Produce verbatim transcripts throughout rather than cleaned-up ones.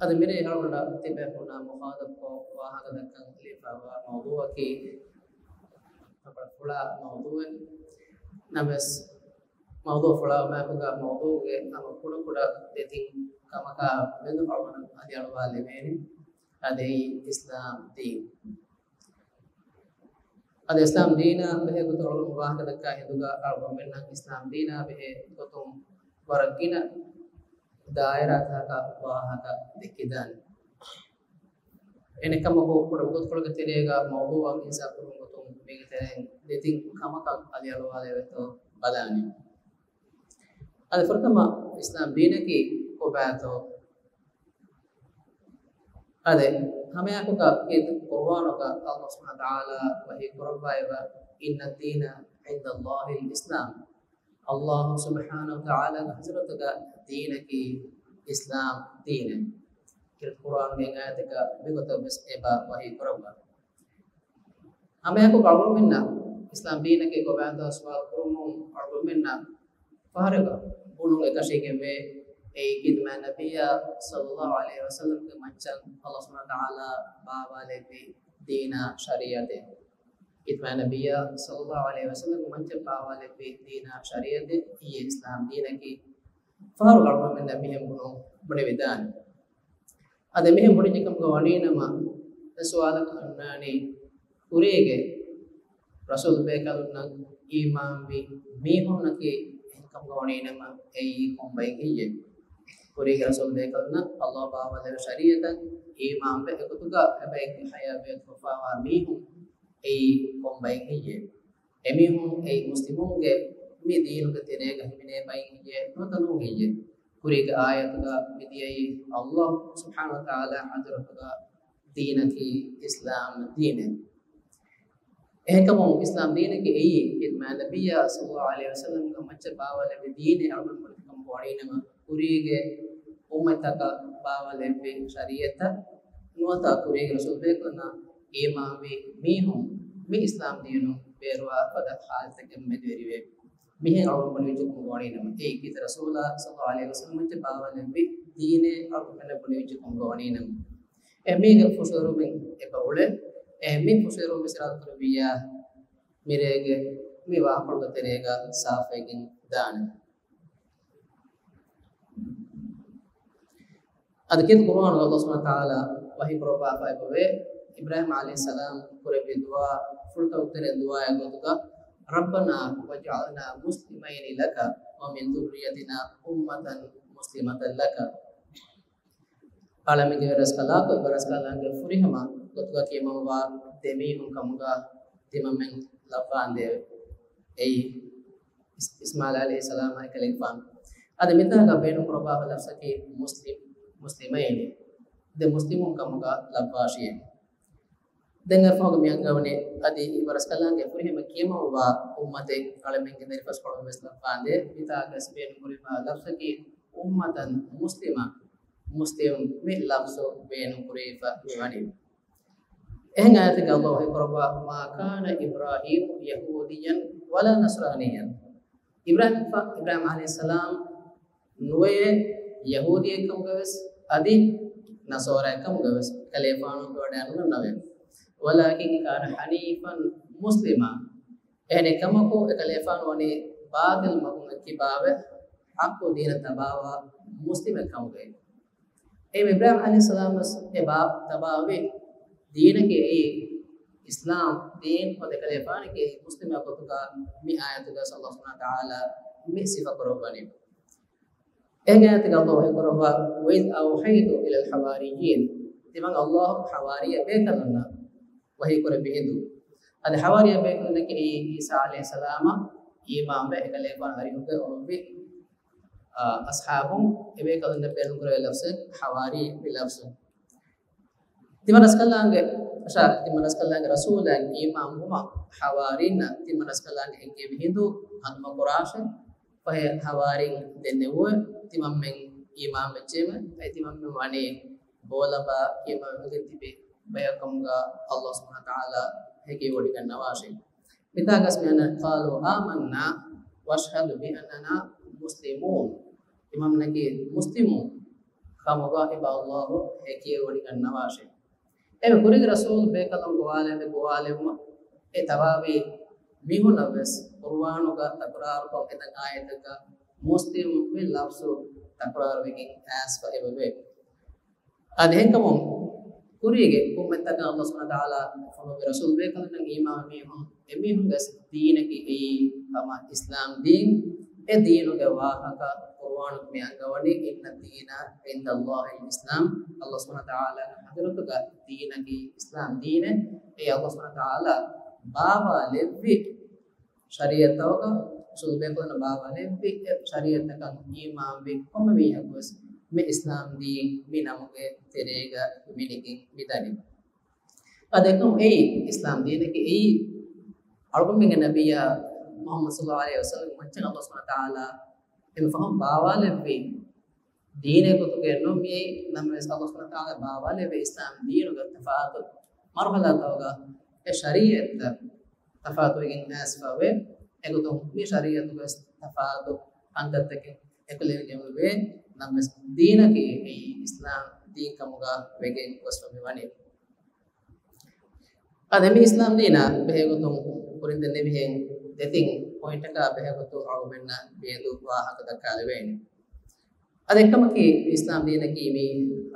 އަދި މިރޭ އަޅުގަނޑަށް ތިބޭފުޅުންނާ މުޚާޠަބްކޮށް ވާހަކަ ދައްކަން ލިޔެފައިވާ މައުޟޫޢަކީ އަޅުގަނޑަށް ފުޅާ މައުޟޫޢެއް. ނަމަވެސް މައުޟޫޢު ފުޅާ މާކުގަ މައުޟޫޢުގެ ހަމަ ކުޑަކުޑަ ދެތިން ކަމަކާ މެދު އަޅުގަނޑަށް އަދި އަޅުވާލެވޭނެ. އަދި އިސްލާމް ދީން. އަދި އިސްލާމް ދީނާ ބެހޭ ގޮތުން އަޅުގަނޑު ވާހަކަ ދައްކާ ހިނދުގަ އަޅުގަނޑުމެންނަށް އިސްލާމް ދީނާ ބެހޭ ގޮތުން ވަރަށް ގިނަ ދާއިރާތަކަށް ވާހަކަ ދެއްކިދާނެ. އެނެކަމަކު ކުޑަ ވަގުތުކޮޅުގެ ތެރޭގަ މައުޟޫޢަށް އިންސާފުކުރުމުގެ ގޮތުން މީގެ ތެރެއިން ދެތިން ކަމަކަށް އަލިއަޅުވާލެވޭތޯ ބަލާނެ. އަދި ފުރަތަމަ އިސްލާމް ދީނަކީ ކޮބާތޯ؟ އަދި ހަމައެއާއެކުގަ ކީރިތި ޤުރުއާނުގަ ﷲ ސުބްޙާނަހޫ ވަތަޢާލާ ވަޙީ ކުރައްވައިފަ، إن الدين عند الله الإسلام. ﷲ ސުބްޙާނަހޫ ވަތަޢާލާގެ ޙަޟްރަތުގަ ދީނަކީ އިސްލާމް ދީނެއް. ކީރިތި ޤުރުއާނުގެ އާޔަތެއްގަ މިގޮތަށް ވެސް އެބަ ވަޙީ ކުރައްވާ. ހަމައެކު އަޅުގަނޑުމެންނަށް އިސްލާމް ދީނަކީ ކޮބާތޯ ސުވާލު ކުރުމުން އަޅުގަނޑުމެންނަށް ފަހަރެއްގަ ބުނުން އެކަށީގެންވޭ، އެއީ ކީރިތި މާތް ނަބިއްޔާ ޞައްލައްލާހު ޢަލައިހި ވަސައްލަމްގެ މައްޗަށް ﷲ ސުބްޙާނަހޫ ވަތަޢާލާ ބާވާލެއްވި ދީނާ ޝަރީޢަތެއް. ކީރިތި މާތް ނަބިއްޔާ ޞައްލައްލާހު ޢަލައިހި ވަސައްލަމްގެ މައްޗަށް ބާވާލެއްވި ދީނާ ޝަރީޢަތެއް އިއްޔެ އިސްލާމް ދީނަކީ. ފަހަރު އަޅުގަނޑުމެންނަށް މިހެން ބުނުން ބުނެވިދާނެ. އަދި މިހެން ބުނެވި ކަމުގަ ވަނީނަމަ، ދެ ސުވާލަކަށް އަންނާނީ، ކުރީގެ ރަސޫލު ބޭކަލުންނަށް އީމާންވި މީހުންނަކީ އެހެން ކަމުގަ ވަނީނަމަ، އެއީ ކޮންބައެއް ހެއްޔޭ؟ ކުރީގެ ރަސޫލު ބޭކަލުންނަށް ﷲ ބާވާލެއްވި ޝަރީޢަތަށް އީމާންވެ އެގޮތުގަ އެބައެއްގެ ޙަޔާތް ބޭތުކޮށްފައިވާ މީހުން އެއީ ކޮންބައެއް ހެއްޔޭ؟ އެމީހުން އެއީ މުސްލިމުންގެ މި ދީނުގެ ތެރޭގަ ހިމެނޭ ބައެއް ހެއްޔޭ ނުވަތަ ނޫން ހެއްޔޭ؟ ކުރީގެ އާޔަތުގަ މިދިޔައީ ﷲ ސުބްޙާނަހޫ ވަތަޢާލާ ޙަޟްރަތުގަ ދީނަކީ އިސްލާމް ދީނެއް. އެހެންކަމުން އިސްލާމް ދީނަކީ އެއީ ކީރިތި މާތް ނަބިއްޔާ ޞައްލައްލާހު ޢަލައިހި ވަސައްލަމްގެ މައްޗަށް ބާވާލެއްވި ދީނެއް އަޅުގަނޑު ބުނެފި ކަމުގަ ވަނީނަމަ، ކުރީގެ އުއްމަތަކަށް ބާވާލެއްވި ޝަރީޢަތަށް ނުވަތަ ކުރީގެ ރަސޫލު ބޭކަލުންނަށް އީމާންވި މީހުން މި އިސްލާމް ދީނުން ބޭރުވާ ފަދަ ޙާލަތެއްގެ މެދުވެރިވޭ. މިހެން އަޅުގަނޑު ބުނެވިއްޖެ ކަމުގަ ވަނީނަމަ، އެއީ ކީރިތި ރަސޫލާ ޞައްލައްލާހު ޢަލައިހި ވަސައްލަމް މައްޗަށް ބާވާލެއްވި ދީނެއް އަޅުގަނޑު ބުނެވިއްޖެ ކަމުގަ ވަނީނަމަ. އެ މީގެ ފުށުއެރުމެއް އެބަ އުޅޭ. އެ މި ފުށުއެރުމެއް އިރާދަކުރެއްވިއްޔާ، މިރޭގެ މި ވާހަކަކޮޅުގެ ތެރޭގަ ސާފައިގެން ދާނެ. އަދި ކީރިތި ޤުރުއާނުގަ ﷲ ސުބްޙާނަހޫ ވަތަޢާލާ ވަޙީ ކުރައްވާފައި އެބަވޭ، އިބްރާހީމް ޢަލައިހިއްސަލާމް ކުރެއްވި ދުޢާ، ފުޅުތަކުގެ ތެރެއިން ދުޢާއެއް ގޮތުގަ، رَبَّنَا وَاجْعَلْنَا مُسْلِمَيْنِ لَكَ وَمِن ذُرِّيَّتِنَا أُمَّةً مُسْلِمَةً لَكَ. އަޅަމެންގެ ރަސްކަލާކޮ، އެބަ ރަސްކަލާނގެ ފުރިހަމަ ގޮތުގަ ކިޔަމަންވާ ދެމީހުން ކަމުގަ ތިމަންމެން ލައްވާނދޭވެ. އެއީ އިސް-، އިސްމާޢީލް ޢަލައިހިއްސަލާމާ އެކަލޭގެފާނު. އަދި މިތާގަ ބޭނުންކުރައްވާފަ ލަފްޒަކީ މުސްލިމް، މުސްލިމައިން. ދެ މުސްލިމުން ކަމުގަ ލައްވާށިއެވެ. ދެން އެފަހުގަ މިއަންގަވަނީ އަދި އެބަ ރަސްކަލާނގެ ފުރިހަމަ ކިޔަމަންވާ އުއްމަތެއް އަޅަމެންގެ ދަރިފަސްކޮޅުން ވެސް ލައްވާނދޭ. މިތާގަ ވެސް ބޭނުންކުރެވިފަ ލަފްޒަކީ އުއްމަތަން މުސްލިމަ. މުސްލިމް މި ލަފްޒު ބޭނުންކުރެވިފަ މިވަނީ. އެހެން އާޔަތެއްގަ ﷲ ވަޙީކުރައްވާ، مَا كَانَ إِبْرَاهِيمُ يَهُودِيًّا وَلَا نَصْرَانِيًّا. އިބްރާހީމް، އިބްރާހީމް ޢަލައިހިއްސަލާމް ނުވެޔޭ ޔަހޫދީއެއްކަމުގަވެސް އަދި ނަޞާރާއެއްކަމުގަވެސް އެކަލޭފާނު ވެވަޑައިނުލަންނަވެ. وَلَٰكِنْ كَانَ حَنِيفًا مُسْلِمًا. އެހެނެއްކަމަކު އެކަލޭފާނު ވަނީ ބާޠިލް މަގުން އެއްކިބާވެ، ޙައްޤު ދީނަށް ތަބާވާ މުސްލިމެއްކަމުގައި. އެ އިބްރާހީމް ޢަލައިހިއްސަލާމް ވެސް އެބާ ތަބާވި ދީނަކީ އެއީ އިސްލާމް ދީން، އެކަލޭފާނަކީ މުސްލިމާ ގޮތުގަ މި އާޔަތުގަ ﷲ ސުބްޙާނަހޫ ވަތަޢާލާ މި ސިފަ ކުރައްވަނީ. އެހެން އާޔަތެއްގަ ﷲ ވަޙީކުރައްވާ، وَإِذْ أَوْحَيْنَا إِلَى الْحَوَارِيِّينَ. ތިމަން ﷲ ޙަވާރީ ބޭކަލުންނަށް ވަޙީކުރެއްވި ހިނދު. އަދި ޙަވާރީ ބޭކަލުންނަކީ ޢީސާ ޢަލައިހިއްސަލާމަށް އީމާންވެ އެކަލޭގެފާނު އަރިހުގައި އުޅުއްވި، އާ، އަޞްޙާބުން. އެބޭކަލުންނަށް ބޭނުންކުރެވޭ ލަފްޒެއް ޙަވާރީ މި ލަފްޒު. ތިމަން ރަސްކަލާނގެ، ތިމަން ރަސްކަލާނގެ ރަސޫލާއަށް އީމާންވުމަށް ޙަވާރީންނަށް ތިމަން ރަސްކަލާނގެ އެންގެވި ހިނދު ހަނދުމަކުރާށޭ. ފަހެ ޙަވާރީން ދެންނެވުއެވެ. ތިމަންމެން އީމާންވެއްޖެއެވެ. އެ ތިމަންމެން ވަނީ ބޯލަބާ ކިޔަމަންވެގެން ތިބި ބަޔަކު ކަމުގަ ﷲ ސުބްޙާނަހޫ ވަތަޢާލާ ހެކިވޮޑިގަންނަވާށޭ. މިތާގަސް މިއަންނަ، قَالُوا آمَنَّا وَاشْهَدْ بِأَنَّنَا مُسْلِمُونَ. ތިމަންމެންނަކީ މުސްލިމުން. ކަމުގަ އެބަ އައްލާހު ހެކިވެވޮޑިގަންނަވާށެ. އެ ކުރީގެ ރަސޫލު ބޭކަލުން ގޮވާލެވޭ ގޮވާލެވުމަށް އެ ތަވާވީ މީހުންނަށް ވެސް ޤުރުއާނުގަ ތަކުރާރުކޮށް އެތައް އާޔަތަކަށް މުސްލިމް މި ލަފްޒު ތަކުރާރުވެގެން އައިސްފަ އެބަވޭ. އަދި އެހެންކަމުން ކުރީގެ އުއްމަތްތަކަށް އައްލާހު ސުބްޙާނަހު ވަތަޢާލާ ފޮނުއްވި ރަސޫލު ބޭކަލުންނަށް އީމާން މީހުން، އެމީހުންގެ ދީނަކީ އެއީ ހަމަ އިސްލާމް ދީން. އެ ދީނުގެ ވާހަކަ ޤުރުއާނު މި އަންގަވަނީ، إن الدين عند الله الإسلام. އައްލާހު ސުބްޙާނަހު ވަތަޢާލާގެ ޙަޟްރަތުގަ ދީނަކީ އިސްލާމް ދީނެއް. އެއީ އައްލާހު ސުބްޙާނަހު ވަތަޢާލާ ބާވާލެއްވި ޝަރީޢަތްތަކުގަ ރަސޫލު ބޭކަލުންނަށް ބާވާލެއްވި ޝަރީޢަތްތަކަށް އީމާންވި ކޮންމެ މީހަކުވެސް މި އިސްލާމް ދީން މި ނަމުގެ ތެރޭގަ މިނިގެން މިދަނީ. އަދި އެކަމު އެއީ އިސްލާމް ދީނަކީ އެއީ އަޅުގަނޑުމެންގެ ނަބިއްޔާ މުޙައްމަދު ޞައްލައްލާހު ޢަލައިހި ވަސައްލަމް މައްޗަށް އައްލާހު ސުބްޙާނަހު ވަތަޢާލާ އެންމެ ފަހުން ބާވާލެއްވި ދީނެއް ގޮތުގައެއް ނޫން މިއީ. ނަމަވެސް އައްލާހު ސުބްޙާނަހު ވަތަޢާލާ ބާވާލެއްވި އިސްލާމް ދީނުގެ ތަފާތު މަރުޙަލާތަކުގަ އެ ޝަރީޢަތްތައް ތަފާތުވެގެން އައިސްފަވޭ. އެގޮތުން މި ޝަރީޢަތުގަވެސް ތަފާތު ކަންތައްތަކެއް އެކުލެވިގެން ވޭ. ނަމަވެސް ދީނަކީ އެއީ އިސްލާމް ދީން ކަމުގަ ވެގެން ގޮސްފަ މިވަނީ. އަދި މި އިސްލާމް ދީނާ ބެހޭގޮތުން ކުރިން ދެންނެވިހެން ދެތިން ޕޮއިންޓަކާ ބެހޭގޮތުން އަޅުގަނޑުމެންނަށް މިއަދު ވާހަކަ ދައްކާލެވޭނެ. އަދި އެއްކަމަކީ، މި އިސްލާމް ދީނަކީ މި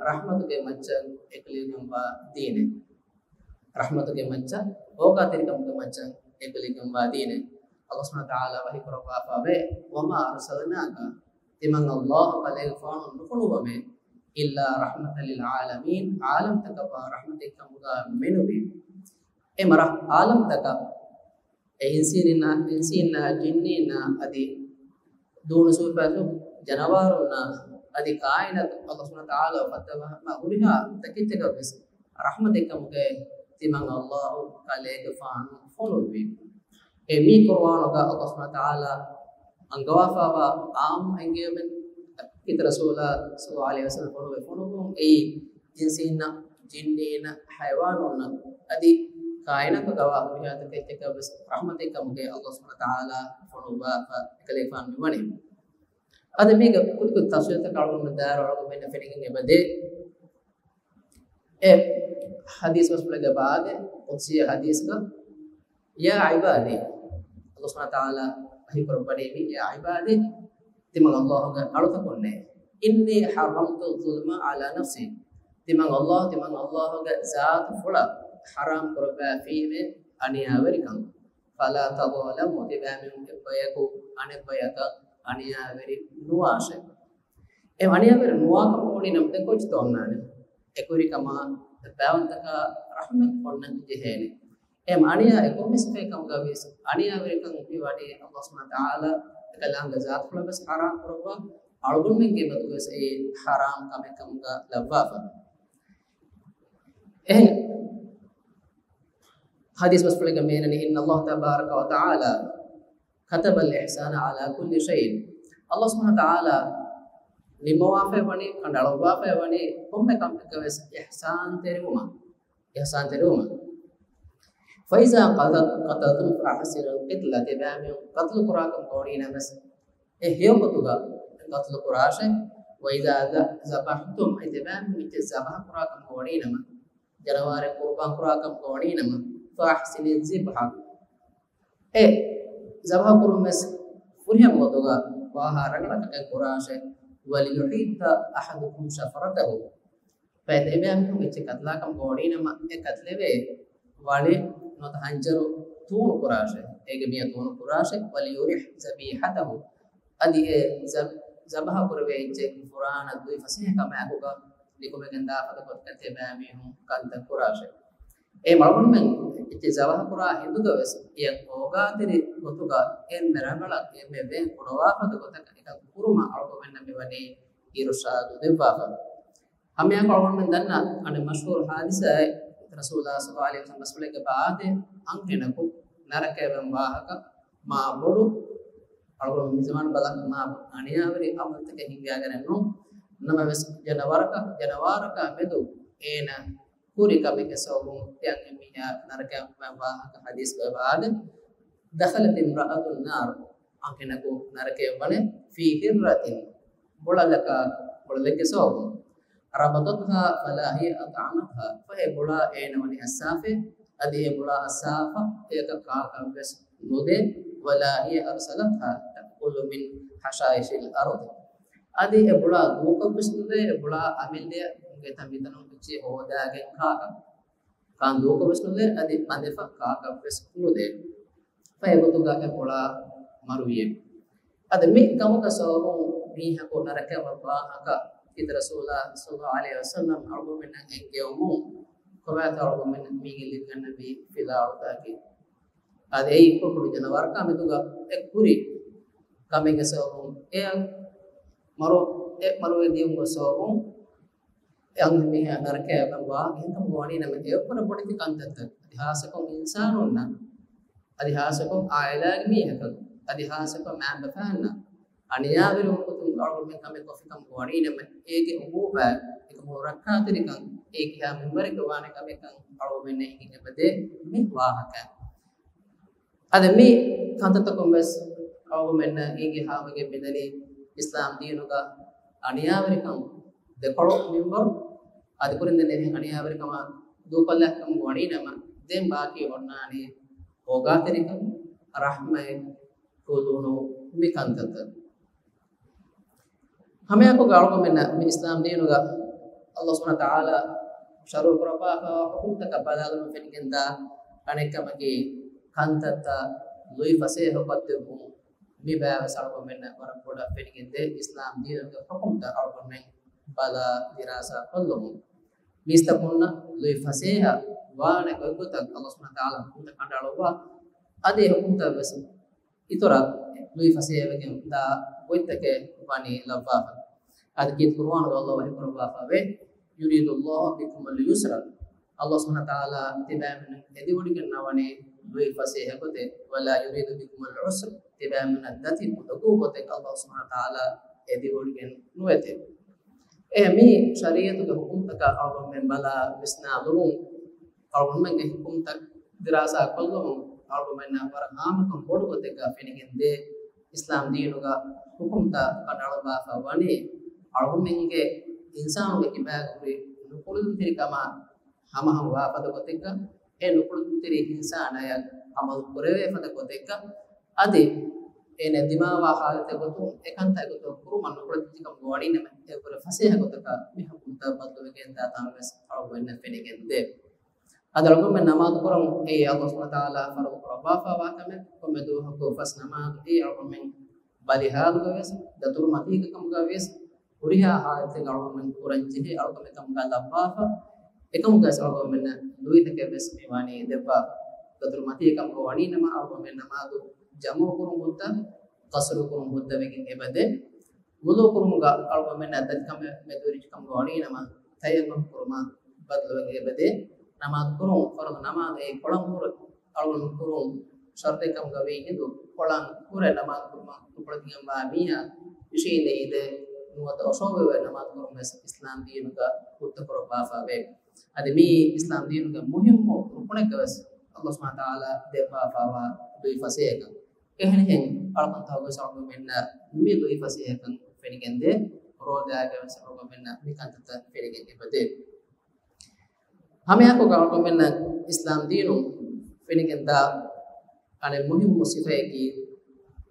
ރަޙްމަތުގެ މައްޗަށް އެކުލެވިގެންވާ ދީނެއް. ރަޙްމަތުގެ މައްޗަށް، އޯގާތެރިކަމުގެ މައްޗަށް އެކުލެވިގެންވާ ދީނެއް. އައްލާހު ސުބްޙާނަހު ވަތަޢާލާ ވަޙީކުރައްވާފަވޭ، وما أرسلناك، ތިމަން އައްލާހު ކަލޭގެފާނު ނުފޮނުއްވަމޭ، إلا رحمة للعالمين، ޢާލަމްތަކަށްވާ ރަޙްމަތެއްކަމުގަ މެނުވީ. އެ މަރ ޢާލަމްތަކަށް އެ އިންސީންނާ، އިންސީންނާ، ޖިންނީންނާ އަދި ދޫނު ސޫފަތު ޖަނަވާރުންނާ އަދި ކާއިނާތު އައްލާހު ސުބްޙާނަހު ވަތަޢާލާ އުފައްދަވާ ހުރިހާ ތަކެއްޗަކަށްވެސް ރަޙްމަތެއްކަމުގައި ތިމަން އައްލާހު ކަލޭގެފާނު ފޮނުއްވި. އެ މީ ޤުރުއާނުގަ އައްލާހު ސުބްޙާނަހު ވަތަޢާލާ އަންގަވާފައިވާ ޢާއްމު އެންގެވެން ކީރިތި ރަސޫލާ ޞައްލައްލާހު ޢަލައިހި ވަސައްލަމަ ފޮނުވި ފޮނުވުން އެއީ އިންސީންނަށް، ޖިންނީންނަށް، ޙަޔަވާނުންނަށް އަދި ކާއިނާތުގަވާ ހުރިހާ ތަކެއްޗަކަށްވެސް ރަޙްމަތެއްކަމުގައި އައްލާހު ސުބްޙާނަހު ވަތަޢާލާ ފޮނުއްވާފަ އެކަލޭގެފާނު މިވަނީ. އަދި މީގަ ކުދިކުދި ތަފްސީލުތަކަށް އަޅުގަނޑު ދާއިރު އަޅުގަނޑުމެންނަށް ފެނިގެން އެބަދޭ. އެ ޙަދީޘް ބަސްފުޅެއްގަ އެބައާދޭ، ޤުދުސީ ޙަދީޘްގަ، يا عبادي، އައްލާހު ސުބްޙާނަހު ވަތަޢާލާ ވަޙީކުރައްވަނީ، يا عبادي، ތިމަން އައްލާހުގެ އަޅުތަކުންނޭ، إني حرمت الظلم على نفسي، ތިމަން އައްލާހު، ތިމަން އައްލާހުގެ ޒާތުފުޅަށް ޙަރާމް ކުރައްވައިފީމޭ އަނިޔާވެރިކަން. فلا تظالموا، ތިބާމީހުން އެއްބަޔަކު އަނެއްބަޔަކަށް އަނިޔާވެރި ނުވާށޭ. އެ އަނިޔާވެރި ނުވާކަމަށް ވަނީ ނަމަ ދެން ކޯޗިތޯ އޮންނާނެ؟ އެކުވެރިކަމާ ބައިވަންތަކާ ރަޙްމަތް އޮންނަން ޖެހޭނެ. އެ އަނިޔާ އެ ކޮންމެ ސިފައެއް ކަމުގަ ވިޔަސް އަނިޔާވެރިކަން މި ވަނީ އައްލާހު ސުބްޙާނަހު ވަތަޢާލާ އެކަލާނގެ ޒާތުފުޅަށް ވެސް ޙަރާމް ކުރައްވާ، އަޅުގަނޑުމެންގެ މަތުގަވެސް އެ ޙަރާމް ކަމެއް ކަމުގަ ލައްވާފަ. އެހެން ޙަދީޘް ބަސްފުޅެއްގަ މިއަންނަނީ، إن الله تبارك وتعالى كتب الإحسان على كل شيء. އައްލާހު ސުބްޙާނަހު ވަތަޢާލާ ނިންމަވާފައިވަނީ، ކަނޑައަޅުއްވާފައިވަނީ ކޮންމެ ކަމެއްގަވެސް އިޙްސާންތެރިވުމަށް، އިޙްސާންތެރިވުމަށް. فإذا قتل-، قتلتم فأحسنوا القتلة، ތިބާމީހުން ޤަތްލު ކުރާކަމުގަ ވަނީނަމަވެސް އެ ހެޔޮ ގޮތުގަ ޤަތްލު ކުރާށޭ. وإذا ذ-، ذبحتم، އަދި ތިބާމީހުން އެއްޗެއް ޒަބަޙަ ކުރާކަމުގަ ވަނީނަމަ، ޖަނަވާރެއް ޤުރުބާން ކުރާކަމުގަ ވަނީނަމަ، فأحسنوا الذبح، އެ ޒަބަޙަ ކުރުން ވެސް ފުރިހަމަ ގޮތުގަ ވާހާ ރަނގަޅަށް ކަން ކުރާށޭ. وليحد أحدكم شفرته، ފައިތި އެބައިމީހުން އެއްޗެއް ކަތްލާކަމުގަ ވަނީނަމަ، އެ ކަތްލެވޭ ވަޅި ނުވަތަ ހަންޖަރު ތޫނު ކުރާށޭ، އޭގެ މިޔަ ތޫނު ކުރާށޭ. وليرح ذبيحته، އަދި އެ ޒަ-، ޒަބަޙަ ކުރެވޭ އެއްޗެއް ފުރާނަ ދުވި ފަސޭހަ ކަމާއެކުގަ ނިކުމެގެން ދާ ފަދަ ގޮތަކަށް ތިބާމީހުން ކަންތައް ކުރާށޭ. އެ އަޅުގަނޑުމެން އެއްޗެއް ޒަބަޙަ ކުރާ ހިނދުގަވެސް އެއަށް އޯގާތެރި ގޮތުގަ އެންމެ ރަނގަޅަށް އެންމެ ވޭން ކުރަވާ ފަދަ ގޮތަކަށް އެކަން ކުރުމަށް އަޅުގަނޑުމެންނަށް މިވަނީ އިރުޝާދު ދެއްވާފަ. ހަމައެއާއެކު އަޅުގަނޑުމެން ދަންނަ އަނެއް މަޝްހޫރު ޙާދިސާއެއް، ރަސޫލާ ޞައްލައްލާހު ޢަލައިހި ވަސައްލަމް ބަސްފުޅެއްގެ ބާދެ އަންހެނަކު ނަރަކަޔަށް ވާން ވާހަކަ މާ ބޮޑު އަޅުގަނޑު މި ޒަމާނު ބަލާ މާ ބޮޑު އަނިޔާވެރި ޢަމަލުތަކެއް ހިނގައިގަނެއް ނޫން. ނަމަވެސް ޖަނަވާރަކަށް، ޖަނަވާރަކާ މެދު އޭނަ ކުރި ކަމެއްގެ ސަބަބުން ދެން އެމީހާ ނަރަކަޔަށް ވާން ވާހަކަ ޙަދީޘް ވެވާދެ، دخلت امرأة النار، އަންހެނަކު ނަރަކަޔަށް ވަނެ، في هرة، ބޮޅަލަކާ، ބޮޅަލެއްގެ ސަބަބުން. ربطتها فلا هي أطعمتها، ފަހެ އެ ބުޅާ އޭނަ ވަނީ އައްސާފޭ، އަދި އެ ބުޅާ އައްސާފަ އެއަކަށް ކާކަށްވެސް ނުދޭ، ولا هي أرسلتها، تأكل من حشائش الأرض. އަދި އެ ބުޅާ ދޫކޮށްވެސް ނުދޭ، އެ ބުޅާ އަމިއްލައަށް ގެތަން މިތަނުން އެއްޗެއް ހޯދާގެން ކާކަށް. ކާން ދޫކޮށްވެސް ނުދޭ، އަދި އަނދިފަ ކާކަށްވެސް ނުދޭ. ފަހެ އެގޮތުގަ އެ ބުޅާ މަރުވިއެވެ. އަދި މި ކަމުގެ ސަބަބުން މީހަކު ނަރަކަޔަށް ވާ ވާހަކަ ކީރިތި ރަސޫލާ ޞައްލައްލާހު ޢަލައިހި ވަސައްލަމް އަޅުގަނޑުމެންނަށް އެންގެވުމުން، ކޮބާތޯ އަޅުގަނޑުމެން މީގެ ލިބިގަންނަވީ ފިލާވަޅުތަކަކީ. އަދި އެއީ ކުޑަކުޑަ ޖަނަވަރަކާ މެދުގަ އެ ކުރި ކަމެއްގެ ސަބަބުން އެ މަރު، އެ މަރުވެ ދިޔުމުގެ ސަބަބުން އެ އަންހެން މީހާ ނަރަކަޔަށް ވާ އެހެންކަމުގަ ވަނީ ނަމަ، އެ އެއްވަރަށް ބޮޑެތި ކަންތައްތައް. އަދި ހާއްސަކޮށް އިންސާނުންނަށް، އަދި ހާއްސަކޮށް އާއިލާގެ މީހަކަށް، އަދި ހާއްސަކޮށް މައިންބަފައިންނަށް އަނިޔާވެރިވުމުގެ ގޮތުން އަޅުގަނޑުމެން ކަމެއް ކޮށްފިކަމުގަ ވަނީ ނަމަ، އޭގެ އުގޫބާތް، އެކަމުގެ ރައްކާތެރިކަން، އެ ކިހާ މިންވަރެއްގަ ވާނެ ކަމެއްކަން އަޅުގަނޑުމެންނަށް އެނގިގެން އެބަދޭ މި ވާހަކަ. އަދި މި ކަންތައްތަކުން ވެސް އަޅުގަނޑުމެންނަށް އެނގި ހާމަގެ މިދަނީ އިސްލާމް ދީނުގަ އަނިޔާވެރިކަން ދެކޮޅު މިންވަރު. އަދި ކުރިން ދެން އެހެން އަނިޔާވެރިކަމާ ދޫކޮށްލާ ކަމުގަ ވަނީ ނަމަ، ދެން ބާކީ އޮންނާނީ ހޯގާތެރިކަން، ރަޙްމަތް، ކުލުނު، މި ކަންތައްތައް. ހަމައެކުގަ އަޅުގަނޑުމެންނަށް މި އިސްލާމް ދީނުގަ ﷲ ސުބްޙާނަހޫ ވަތަޢާލާ ޝަރުޢު ކުރައްވާފައިވާ ޙުކުމްތަކަށް ބަލާލުމުން ފެނިގެންދާ އަނެއްކަމަކީ، ކަންތައްތައް ލުއިފަސޭހަކޮށްދެއްވުން. މި ބާވަސް އަޅުގަނޑުމެންނަށް ވަރަށް ބޮޑަށް ފެނިގެންދޭ އިސްލާމް ދީނުގެ ޙުކުމްތައް އަޅުގަނޑުމެން ބަލާ ދިރާސާ ކޮށްލުމުން. މީސްތަކުންނަށް ލުއިފަސޭހަ ވާނެ ގޮތްގޮތަށް ﷲ ސުބްޙާނަހޫ ވަތަޢާލާ ޙުކުމްތައް ކަނޑައަޅުއްވާ، އަދި އެ ޙުކުމްތައް ވެސް އިތުރަށް ލުއިފަސޭހަވެގެން ދާ ގޮތްތަކެއް ވަނީ ލައްވާފަ. އަދި ކީރިތި ޤުރުއާނުގަ ﷲ ވަޙީކުރައްވާފައިވޭ، يريد الله بكم اليسر. ﷲ ސުބްޙާނަހޫ ވަތަޢާލާ ތިބާމެން އެދިވޮޑިގެންނަވަނީ ލުއިފަސޭހަ ގޮތެއް، ولا يريد بكم العسر، ތިބާމެންނަށް ދަތި އުނދަގޫ ގޮތެއް ﷲ ސުބްޙާނަހޫ ވަތަޢާލާ އެދިވޮޑިގެން ނުވެތެވެ. އެ މި ޝަރީޢަތުގެ ޙުކުމްތަކަށް އަޅުގަނޑުމެން ބަލާ ވިސްނާލުމުން، އަޅުގަނޑުމެންގެ ޙުކުމްތައް ދިރާސާ ކޮށްލުމުން އަޅުގަނޑުމެންނަށް ވަރަށް ހާމަކަން ބޮޑު ގޮތެއްގަ ފެނިގެންދޭ، އިސްލާމް ދީނުގަ ޙުކުމްތައް ކަނޑައަޅުއްވާފަ ވަނީ އަޅުގަނޑުމެންގެ އިންސާނުގެ ކިބާގަ ހުރި ނުކުޅެދުންތެރިކަމާ ހަމަހަމަވާ ފަދަ ގޮތެއްގަ، އެ ނުކުޅެދުންތެރި އިންސާނާޔަށް އަމަލު ކުރެވޭ ފަދަ ގޮތެއްގަ، އަދި އޭނަ ދިމާވާ ޙާލަތެއް ގޮތުން އެކަންތައް އެގޮތަށް ކުރުމަށް ނުކުޅެދުންތެރިކަމުގަ ވަނީ ނަމަ، އެއަށްވުރެ ފަސޭހަ ގޮތަކަށް މި ޙުކުމްތައް ބަދަލުވެގެންދާ ތަން ވެސް އަޅުގަނޑުމެންނަށް ފެނިގެންދޭ. އަދި އަޅުގަނޑުމެން ނަމާދު ކުރަން އެއީ ﷲ ސުބްޙާނަހޫ ވަތަޢާލާ ފަރުޟު ކުރައްވާފައިވާ ކަމެއް. ކޮންމެ ދުވަހަކު ފަސް ނަމާދު އެއީ އަޅުގަނޑުމެން ބަލި ޙާލުގަ ވެސް، ދަތުރު މަތީގަ ކަމުގަ ވެސް، ހުރިހާ ޙާލަތެއްގަ އަޅުގަނޑުމެން ކުރަން ޖެހޭ އަޅުކަމެއް ކަމުގަ ލައްވާފަ، އެކަމުގަ ވެސް އަޅުގަނޑުމެންނަށް ލުއިތަކެއް ވެސް މި ވަނީ ދެއްވާފަ. ދަތުރު މަތީގަ ކަމުގަ ވަނީ ނަމަ އަޅުގަނޑުމެން ނަމާދު ޖަމުޢު ކުރުން ހުއްދަ، ޤަޞްރު ކުރުން ހުއްދަ ވެގެން އެބަދޭ. ވުޟޫ ކުރުމުގަ އަޅުގަނޑުމެންނަށް ދަތިކަމެއް މެދުވެރިއްޖެ ކަމުގަ ވަނީ ނަމަ، ތަޔައްމަމް ކުރުމާ ބަދަލުވެގެން އެބަދޭ. ނަމާދު ކުރުން ފަރުޟު ނަމާދު އެއީ ކޮޅަން ހުރެ އަޅުގަނޑު ކުރުން ޝަރުޠެއް ކަމުގަ ވީ ހިނދު، ކޮޅަން ހުރެ ނަމާދު ކުރުމަށް ނުކުޅެދިގެންވާ މީހާ އިށީނދެ އިނދެ ނުވަތަ އޮށޯވެވެ ނަމާދު ކުރުން ވެސް އިސްލާމް ދީނުގަ ހުއްދަ ކުރައްވާފައިވޭ. އަދި މިއީ އިސްލާމް ދީނުގެ މުހިއްމު ރުކުނެއްގަ ވެސް ﷲ ސުބްޙާނަހޫ ވަތަޢާލާ ދެއްވާފައިވާ ލުއިފަސޭހަކަން. އެހެނިހެން އަޅުކަންތަކުގަ ވެސް އަޅުގަނޑުމެންނަށް މި ލުއިފަސޭހަކަން ފެނިގެންދޭ، ރޯދާގަ ވެސް އަޅުގަނޑުމެންނަށް މި ކަންތައްތައް ފެނިގެން އެބަދޭ. ހަމައެކުގަ އަޅުގަނޑުމެންނަށް އިސްލާމް ދީނު ފެނިގެންދާ އަނެއް މުހިއްމު ސިފައަކީ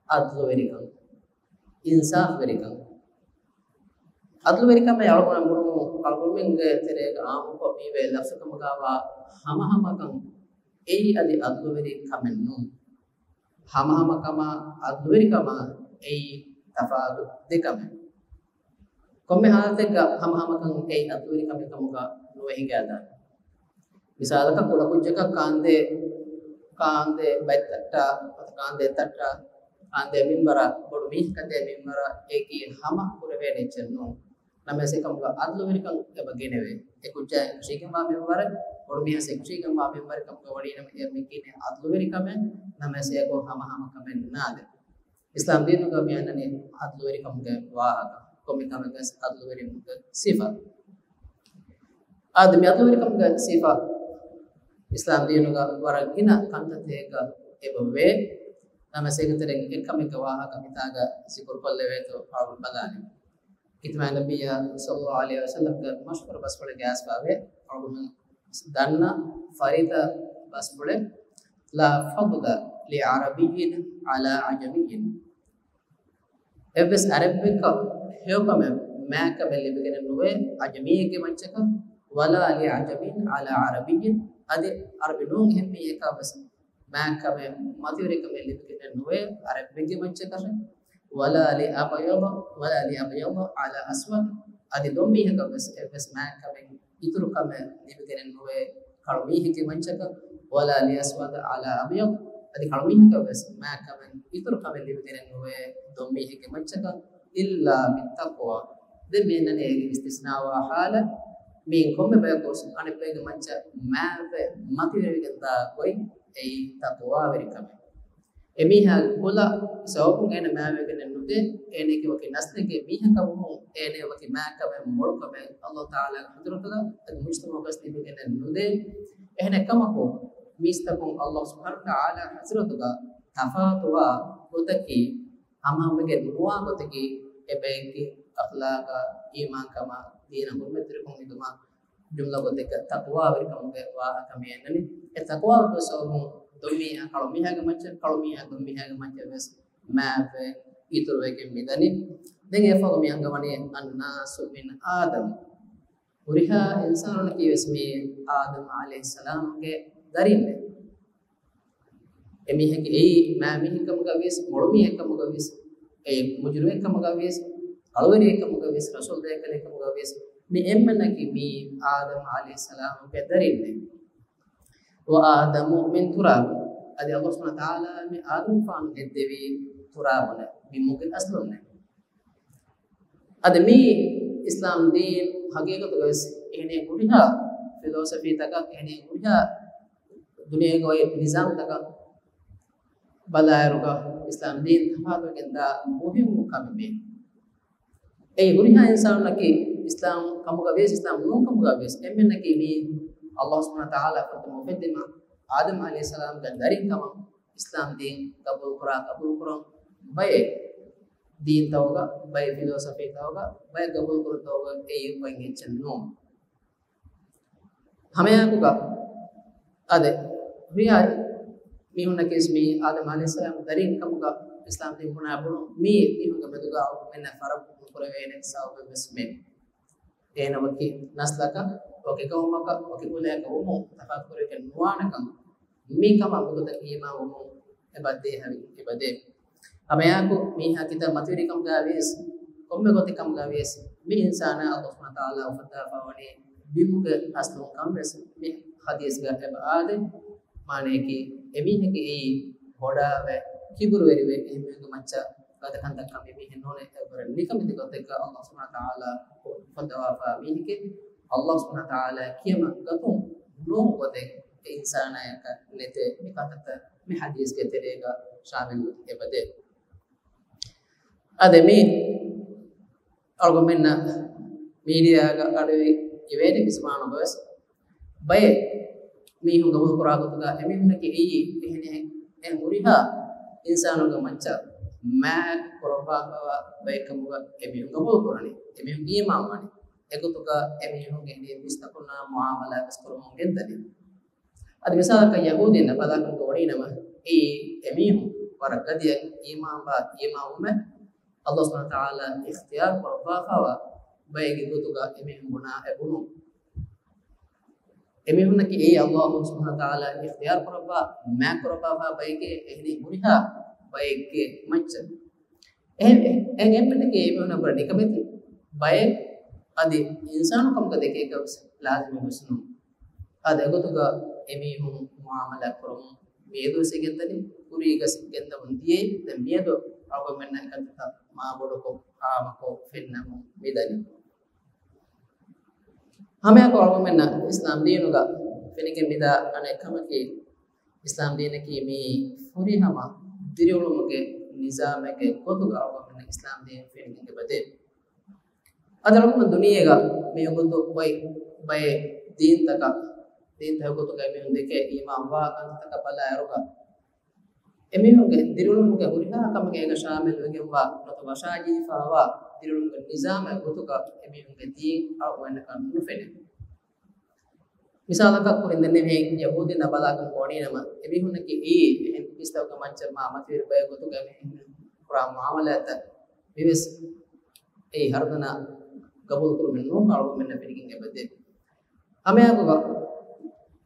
އަދްލުވެރިކަން، އިންސާފްވެރިކަން. އަދްލުވެރިކަމޭ އަޅުގަނޑަށް ބުނުމުން އަޅުގަނޑުމެންގެ ތެރޭގަ އާއްމުކޮށް މިވޭ ލަފްޒު ކަމުގައިވާ ހަމަހަމަކަން އެއީ އަދި އަދްލުވެރި ކަމެއް ނޫން. ހަމަހަމަކަމާ އަދްލުވެރިކަމާ އެއީ ތަފާތު ދެ ކަމެއް. ކޮންމެ ހާލަތެއްގަ ހަމަހަމަކަން އެއީ އަދުވެރި ކަމެއް ކަމުގަ ނުވެ ހިނގާދާނެ. މިސާލަކަށް، ކުޑަކުއްޖަކަށް ކާންދޭ، ކާންދޭ ބަތްތައްޓާ، ކާންދޭ ތައްޓާ، ކާންދޭ މިންވަރަށް، ބޮޑު މީހަކަށް ދޭ މިންވަރަށް އެކީ ހަމަ ކުރެވޭނެ އެއްޗެއް ނޫން. ނަމަވެސް އެކަމުގަ އަދުލުވެރިކަން އެބަ ގެނެވޭ. އެ ކުއްޖާ އެކަށީގެންވާ މިންވަރެއް، ބޮޑު މީހާ އެކަށީގެންވާ މިންވަރެއް ކަމުގަ ވަނީ ނަމަ، އެ މި ކިޔޭ އަދުލުވެރިކަމެއް، ނަމަވެސް އެއަކު ހަމަހަމަ ކަމެއް ނާދެ. އިސްލާމް ދީނުގަ މި އަންނަނީ އަދުލުވެރިކަމުގެ ވާހަކަ، ކޮންމެ ކަމެއްގަސް އަދުލުވެރިކަމުގެ ސިފަ. އަދި މި އަދުލުވެރިކަމުގެ ސިފަ އިސްލާމް ދީނުގަ ވަރަށް ގިނަ ކަންތައްތަކެއްގަ އެބަވޭ. ނަމަވެސް އޭގެ ތެރެއިން އެއްކަމެއްގެ ވާހަކަ މިތާގަ ޒިކުރު ކޮށްލެވޭތޯ އަޅުގަނޑު ބަލާނީ. ކިތަންމެ ނަބިއްޔާ ޞައްލައްލާހު ޢަލައިހި ވަސައްލަމްގެ މަޝްހޫރު ބަސްފުޅެއް ގާސްފާވޭ، އަޅުގަނޑު ދަންނަ ފަރިތަ ބަސްފުޅެއް، لا فضل لعربي على عجمي. އެއްވެސް އަރަބިއަކަށް ހެޔޮކަމެއް މާތްކަމެއް ލިބިގެނެއް ނުވޭ އަޖަމީއެއްގެ މައްޗަކަށް، ولا لعجم على عربي، އަދި އަރަބި ނޫން އެހެން މީހަކަށް ވެސް މާތްކަމެއް މަތިވެރިކަމެއް ލިބިގެނެއް ނުވޭ އަރަބިއެއްގެ މައްޗަކަށް، ولا لأبيض، ولا لأبيض على أسود، އަދި ދޮންމީހަކަށް ވެސް އެއްވެސް މާތްކަމެއް އިތުރުކަމެއް ލިބިގެނެއް ނުވޭ ކަޅުމީހެއްގެ މައްޗަކަށް، ولا لأسود على أبيض، އަދި ކަޅުމީހަކަށް ވެސް މާތްކަމެއް އިތުރުކަމެއް ލިބިގެނެއް ނުވޭ ދޮންމީހެއްގެ މައްޗަކަށް، إلا بالتقوى. ދެން މި އެންނަނީ އޭގެ އިސްތިސްނާވާ ހާލަތް، މީން ކޮންމެ ބަޔަކު ވެސް އަނެއް ބައެއްގެ މައްޗަށް މާތްވެ މަތިވެރިވެގެންދާ ގޮތް އެއީ ތަޤްވާވެރިކަމެއް. އެމީހާގެ ކުލަ ސަބަބުން އޭނަ މާތްވެގެނެއް ނުދޭ، އޭނައަކީ ވަކި ނަސްލެއްގެ މީހަކަށްވުމުން އޭނަ ވަކި މާތްކަމެއް މޮޅުކަމެއް ﷲ ތަޢާލާގެ ޙަޟްރަތުގަ އަދި މުޖްތަމަޢުގަސް ލިބިގެނެއް ނުދޭ. އެހެނެއްކަމަކު، މީސްތަކުން ﷲ ސުބްޙާނަހޫ ވަތަޢާލާ ޙަޟްރަތުގަ ތަފާތުވާ ގޮތަކީ، ހަމަހަމަވެގެން ނުވާ ގޮތަކީ، އެބައެއްގެ އަޚްލާޤާ، އީމާންކަމާ، ދީނަށް ޙުރުމަތްތެރިކަން ހެދުމާ، ޖުމްލަ ގޮތެއްގަ ތަޤްވާވެރިކަމުގެ ވާހަކަ މި އެންނަނީ. އެ ތަޤްވާވެރިކަމުގެ ސަބަބުން ދޮންމީހާ ކަޅު މީހާގެ މައްޗަށް، ކަޅު މީހާ ދޮންމީހާގެ މައްޗަށް ވެސް މާތްވެ އިތުރުވެގެން މިދަނީ. ދެން އެއަށްފަހު މި އަންގަވަނީ الناس من آدم. ހުރިހާ އިންސާނުންނަކީ ވެސް މީ އާދަމް ޢަލައިހިއްސަލާމްގެ ދަރިންނޭ. އެމީހަކީ އެއީ މާ މީހެއްކަމުގަ ވިޔަސް، މޮޅު މީހެއްކަމުގަ ވިޔަސް، އެ މުޖްރިމެއްކަމުގަ ވިޔަސް، ކަޅުވެރިއެއްކަމުގަ ވިޔަސް، ރަސޫލު ދޭކަލެއްކަމުގަ ވިޔަސް، މި އެންމެންނަކީ މީ އާދަމް ޢަލައިހިއްސަލާމްގެ ދަރިންނޭ. وآدم من تراب. އަދި ﷲ ސުބްޙާނަހޫ ވަތަޢާލާ މި އާދަމްފާނު ހެއްދެވީ ތުރާބުންނޭ، ބިމުގެ އަސްލުންނޭ. އަދި މީ އިސްލާމް ދީން ހަގީގަތުގަވެސް އެހެނިހެން ހުރިހާ ފިލޯސަފީތަކަށް، އެހެނިހެން ހުރިހާ ދުނިޔޭގައި ނިޒާމްތަކަށް ބަލާއިރުގަ އިސްލާމް ދީން ތަފާތުވެގެންދާ މުހިއްމު ކަމެއް މީ. އެއީ ހުރިހާ އިންސާނުންނަކީ އިސްލާމް ކަމުގަ ވިޔަސް، އިސްލާމް ނޫން ކަމުގަ ވިޔަސް، އެންމެންނަކީ މީ ﷲ ސުބްޙާނަހޫ ވަތަޢާލާ ފުރަތަމަ އުފެއްދި މީހާ އާދަމް ޢަލައިހިއްސަލާމްގެ ދަރިން ކަމަށް އިސްލާމް ދީން ގަބޫލުކުރާ، ގަބޫލުކުރަން ބައެއް ދީންތަކުގަ، ބައެއް ފިލޯސަފީތަކުގަ، ބައެއް ގަބޫލުކުރުންތަކުގަ އެއީ އެއްޗެއް ނޫން. ހަމައެއާއެކުގަ އަދި ހުރިހާ މީހުންނަކީ ވެސް މީ އާދަމް ޢަލައިހިއްސަލާމް ދަރިން ކަމުގަ އިސްލާމް ދީން ބުނާ ބުނުން މީ މީހުންގެ މެދުގަ އަޅުގަނޑުމެންނަށް ފަރަޤު ނުކުރެވޭނެ ސަބަބެއް ވެސް މީ. އޭނަ ވަކި ނަސްލަކަށް، ވަކި ޤައުމަކަށް، ވަކި ކުލައަކަށް ވުމުން ތަފާތު ކުރެވިގެން ނުވާނެކަން މި ކަމަށް މިގޮތަށް އީމާން ވުމުން އެބަ ދޭ ހަވީ އެބަ ދޭ. ހަމައެއާއެކު މީހާ ކިތައް މަތިވެރިކަމުގަ ވިޔަސް، ކޮންމެ ގޮތެއް ކަމުގަ ވިޔަސް، މި އިންސާނާ ﷲ ސުބްޙާނަހޫ ވަތަޢާލާ އުފައްދާފަ ވަނީ ބިމުގެ އަސްލުން ކަން ވެސް މި ޙަދީޘްގަ އެބަ އާދޭ. މާނަޔަކީ އެމީހަކީ އެއީ ބޮޑާވެ، ކިބުރުވެރިވެ، އެހެން މީހުންގެ މައްޗަށް ގަދަކަން ދައްކަން މި މީހެއް ނޫނޭ، އެއްވަރަށް ނިކަމެތި ގޮތެއްގަ ﷲ ސުބްޙާނަހޫ ވަތަޢާލާ އުފައްދަވާފަ މީހެކޭ. ﷲ ސުބްޙާނަހޫ ވަތަޢާލާ ކިޔަމަން ގަތުން ނޫން ގޮތެއް އެ އިންސާނާޔަކަށް ނެތޭ. މި ކަންތައްތައް މި ޙަދީޘްގެ ތެރޭގަ ޝާމިލު އެބަދޭ. އަދި މި އަޅުގަނޑުމެންނަށް މީޑިއާގަ އަޑުއިވޭނެ މި ޒަމާނުގަވެސް ބައެއް މީހުން ގަބޫލުކުރާ ގޮތުގަ އެމީހުންނަކީ އެއީ އެހެނިހެން ހުރިހާ އިންސާނުންގެ މައްޗަށް މާތް ކުރައްވާފައިވާ ބައެއްކަމުގަ އެމީހުން ގަބޫލުކުރަނީ، އެމީހުން އީމާންވަނީ. އެގޮތުގަ އެމީހުން އެހެނިހެން މީސްތަކުންނާ މުޢާމަލާތްވެސް ކުރަމުން ގެންދަނީ. އަދި މިސާލަކަށް ޔަހޫދީންނަށް ބަލާކަށް ވަނީނަމަ، އެއީ އެމީހުން ވަރަށް ގަދަޔަށް އީމާންވާ، އީމާންވުމެއް ﷲ ސުބްޙާނަހޫ ވަތަޢާލާ އިޚްތިޔާރު ކުރައްވާފައިވާ ބައެއްގެ ގޮތުގަ އެމީހުން ބުނާ އެ ބުނުން. އެމީހުންނަކީ އެއީ ﷲ ސުބްޙާނަހޫ ވަތަޢާލާ އިޚްތިޔާރު ކުރައްވާ، މާތް ކުރައްވާފައިވާ ބައެކޭ، އެހެނީ ހުރިހާ ބައެއްގެ މައްޗަށް. އެހެން، އެ، އެހެން އެންމެންނަކީ އެމީހުންނަށް ވަރަށް ނިކަމެތި ބައެއް، އަދި އިންސާނު ކަމުގަ ދެކޭކަށް ވެސް ލާޒިމެއް ވެސް ނޫން. އަދި އެގޮތުގަ އެމީހުން މުޢާމަލާތް ކުރަމުން މިއަދުވެސް ގެންދަނީ، ކުރީގަސް ގެންދަވަން ދިޔައީ. ދެން މިއަދު އަޅުގަނޑުމެންނަށް އެކަންތައްތައް މާބޮޑުކޮށް އާންމުކޮށް ފެންނަމުން މިދަނީ. ހަމައެއާއެކު އަޅުގަނޑުމެންނަށް އިސްލާމް ދީނުގަ ފެނިގެން މިދާ އަނެއް ކަމަކީ، އިސްލާމް ދީނަކީ މީ ފުރިހަމަ ދިރިއުޅުމުގެ ނިޒާމެއްގެ ގޮތުގަ އަޅުގަނޑުމެންނަށް އިސްލާމް ދީން ފެނިގެން އެބަދޭ. އަދި އަޅުގަނޑު ދުނިޔޭގަ މިވަގުތު އޮތް ބައެއް ދީންތަކަށް، ދީންތަކުގެ ގޮތުގައި މީހުން ދެކޭ އީމާންވާ ކަންތައްތަކަށް ބަލާއިރުގަ، އެމީހުންގެ ދިރިއުޅުމުގެ ހުރިހާ ކަމެއް އޭގަ ޝާމިލުވެގެންވާ ނުވަތަ ވަށާޖެހިފައިވާ ދިރިއުޅުމުގެ ނިޒާމެއް ގޮތުގަ އެމީހުންގެ ދީން އަޅުގަނޑަކަށް ނުފެނޭ. މިސާލަކަށް ކުރިން ދެންނެވިހެން ޔަހޫދީންނާ ބަލާކަމުގަ ވަނީނަމަ، އެމީހުންނަކީ އެއީ އެހެން މީސްތަކުގެ މައްޗަށް މާ މަތިވެރި ބައެއް ގޮތުގަ އެމީހުން ކުރާ މުއާމަލާތްތައް މިވެސް އެއީ ހަރުދަނާ ގަބޫލުކުރުމެއް ނޫން އަޅުގަނޑުމެންނަށް ފެނިގެން އެބަދޭ. ހަމައެއާއެކުގަ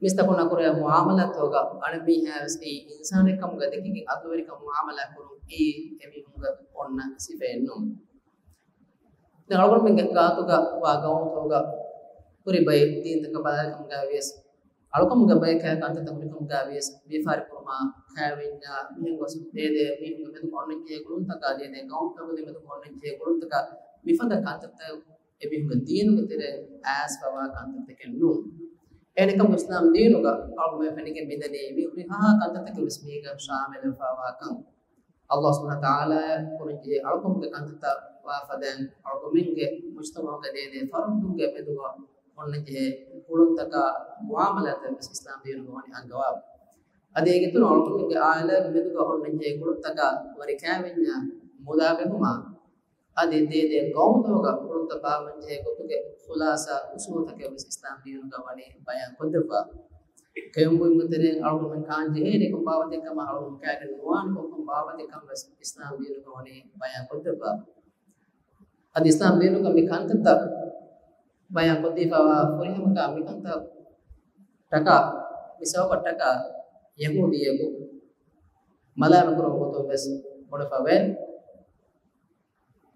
މީސްތަކުންނާ ކުރެވޭ މުއާމަލާތުގަ އަނެއް މީހާވެސް އެއީ އިންސާނެއް ކަމުގަ ދެކިގެން އަދުލުވެރިކަން މުއާމަލާ ކުރުން އެއީ އެމީހުންގެ އޮންނަ ސިފައެއް ނޫން. ދެން އަޅުގަނޑުމެންގެ ގާތުގަ ވާ ގައުމުތަކުގަ ހުރި ބައެއް ދީންތަކަށް ބަލާލިކަމުގައިވިޔަސް، އަޅުކަމުގެ ބައެއް ކަންތައްތައް ހުރިކަމުގައިވިޔަސް، ވިޔަފާރި ކުރުމާ، ކައިވެންޏާ، މިހެން ގޮސް ދޭދޭ މީހުންގެ މެދުގަ އޮންނަންޖެހޭ ގުޅުންތަކާ ދޭދޭ ގައުމުތަކުގެ މެދުގަ އޮންނަންޖެހޭ ގުޅުންތަކާ މިފަދަ ކަންތައްތައް އެމީހުންގެ ދީނުގެ ތެރެއިން އައިސްފަވާ ކަންތައްތަކެއް ނޫން. އެހެންކަމުން އިސްލާމް ދީނުގަ އަޅުގަނޑުމެން ފެނިގެން މިދަނީ މި ހުރިހާ ކަންތައްތަކެއް ވެސް މީގަ ޝާމިލުވެފަވާކަން. ﷲ ސުބްޙާނަހޫ ވަތަޢާލާ ކުރަންޖެހޭ އަޅުކަމުގެ ކަންތައްތައް ވާ ފަދައިން އަޅުގަނޑުމެންގެ މުޖްތަމަޢުގެ ދޭދޭ ފަރުދުންގެ މެދުގަ އޮންނަންޖެހޭ ގުޅުންތަކާ މުއާމަލާތަށް ވެސް އިސްލާމް ދީނުގަ ވަނީ އަންގަވާ. އަދި އޭގެ އިތުރުން އަޅުގަނޑުމެންގެ އާއިލާގެ މެދުގަ އޮންނަންޖެހޭ ގުޅުންތަކާ ވަރި ކައިވެންޏާ މުދާ ބެހުމާ، އަދި ދޭދޭ ގައުމުތަކުގަ ގުޅުންތައް ބާއްވަންޖެހޭ ގޮތުގެ ޚުލާޞާ އުޞޫލުތަކެއް ވެސް އިސްލާމް ދީނުގަ ވަނީ ބަޔާން ކޮށްދެއްވާ. ކެއުންބުއިމުގެ ތެރެއިން އަޅުގަނޑުމެން ކާން ޖެހޭނީ ކޮން ބާވަތެއްކަމާ، އަޅުގަނޑު ކައިގެން ނުވާނެ ކޮން ބާވަތެއްކަން ވެސް އިސްލާމް ދީނުގަ ވަނީ ބަޔާން ކޮށްދެއްވާ. އަދި އިސްލާމް ދީނުގަ މި ކަންތައްތައް ބަޔާން ކޮށްދީފަވާ ފުރިހަމަކާ މިކަންތައް ޓަކާ، މި ސަބަބަށް ޓަކާ ޔަހޫދީއަކު މަލާމަތް ކުރުމުގެ ގޮތުން ވެސް ބުނެފަވޭ.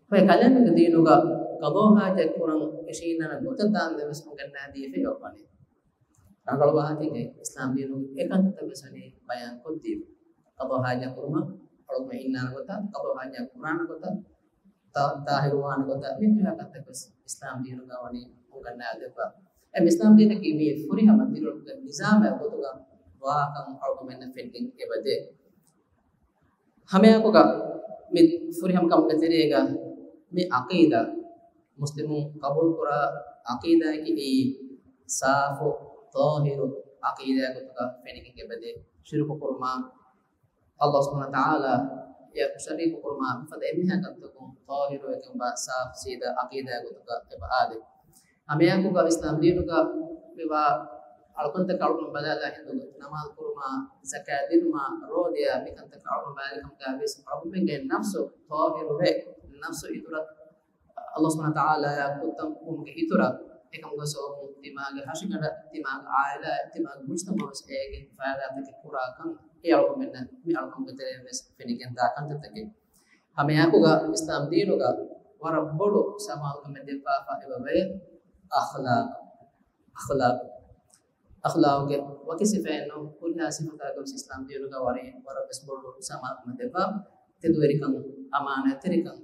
އޮތް ކަލޭމެންގެ ދީނުގަ ޤަޟާ ޙާޖަތް ކުރަން އިށީންނަން ގޮތަށް ދާންދެން ވެސް އުނގަންނާދީފައި އޮވާނެ. ރަނގަޅު ވާހަކައެއް އިސްލާމް ދީނުގެ އެ ކަންތައްތައް ވެސް ވަނީ ބަޔާން ކޮށްދީފަ. ޤަޟާ ޙާޖަތް ކުރުމަށް އަޅުގަނޑު އިންނާނެ ގޮތަށް، ޤަޟާ ޙާޖަތް ކުރާނެ ގޮތަށް، ތާ-، ޠާހިރުވާނެ ގޮތަށް މި ހުރިހާ ކަންތައް ވެސް އިސްލާމް ދީނުގަ ވަނީ އުނގަންނާދެއްވާ. އެ އިސްލާމް ދީނަކީ މި ފުރިހަމަ ދިރިއުޅުމުގެ ނިޒާމެއް ގޮތުގަ ވާކަން އަޅުގަނޑުމެންނަށް ފެނިގެން އެބަދޭ. ހަމައެއާއެކުގަ މި ފުރިހަމަ ކަމުގެ ތެރޭގަ މި ޢަޤީދާ، މުސްލިމުން ޤަބޫލުކުރާ ޢަޤީދާއަކީ އެއީ ސާފު، ޠާހިރު ޢަޤީދާ ގޮތުގަ ފެނިގެން އެބަދޭ. ޝިރުކު ކުރުމާ، ﷲ ސުބްޙާނަހޫ ވަތަޢާލާއަށް ޝަރީކު ކުރުމާ މިފަދަ އެންމެހާ ކަންތަކުން ޠާހިރުވެގެންވާ ސާފު ސީދާ ޢަޤީދާ ގޮތުގަ އެބަ އާދޭ. ހަމައެއާއެކުގަ އިސްލާމް ދީނުގަ މިވާ އަޅުކަންތަކަށް އަޅުގަނޑު ބަލާލާ ހިނދު ނަމާދު ކުރުމާ، ޒަކާތް ދިނުމާ، ރޯދަޔާ މިކަންތަކަށް އަޅުގަނޑު ބަލާލިކަމުގައިވިޔަސް އަޅުގަނޑުމެންގެ ނަފްސު ޠާހިރުވެ، ނަފްސު އިތުރަށް ﷲ ސުބްޙާނަހޫ ވަތަޢާލާއާ ކުއްތަން ވުމުގެ އިތުރަށް އެކަމުގެ ސަބަބުން ދިމާގެ ހަށިގަނޑަށް، ދިމާގެ ޢާއިލާއަށް، ދިމާގެ މުޖްތަމަޢަށް ވެސް އޭގެ ފައިދާތަކެއް ކުރާކަން އެ އަޅުގަނޑުމެންނަށް މި އަޅުކަމުގެ ތެރެއިން ވެސް ފެނިގެންދާ ކަންތައްތަކެއް. ހަމައެއާއެކުގަ އިސްލާމް ދީނުގަ ވަރަށް ބޮޑު ސަމާލުކަމެއް ދެއްވާފަ އެބަވޭ އަޚްލާޤު. އަޚްލާޤު. އަޚްލާޤުގެ ވަކި ސިފައެއް ނޫން، ހުރިހާ ސިފަތަކަށް ވެސް އިސްލާމް ދީނުގަ ވަރަށް، ވަރަށް ވެސް ބޮޑު ސަމާލުކަމެއް ދެއްވާ. ތެދުވެރިކަން، އަމާނާތްތެރިކަން،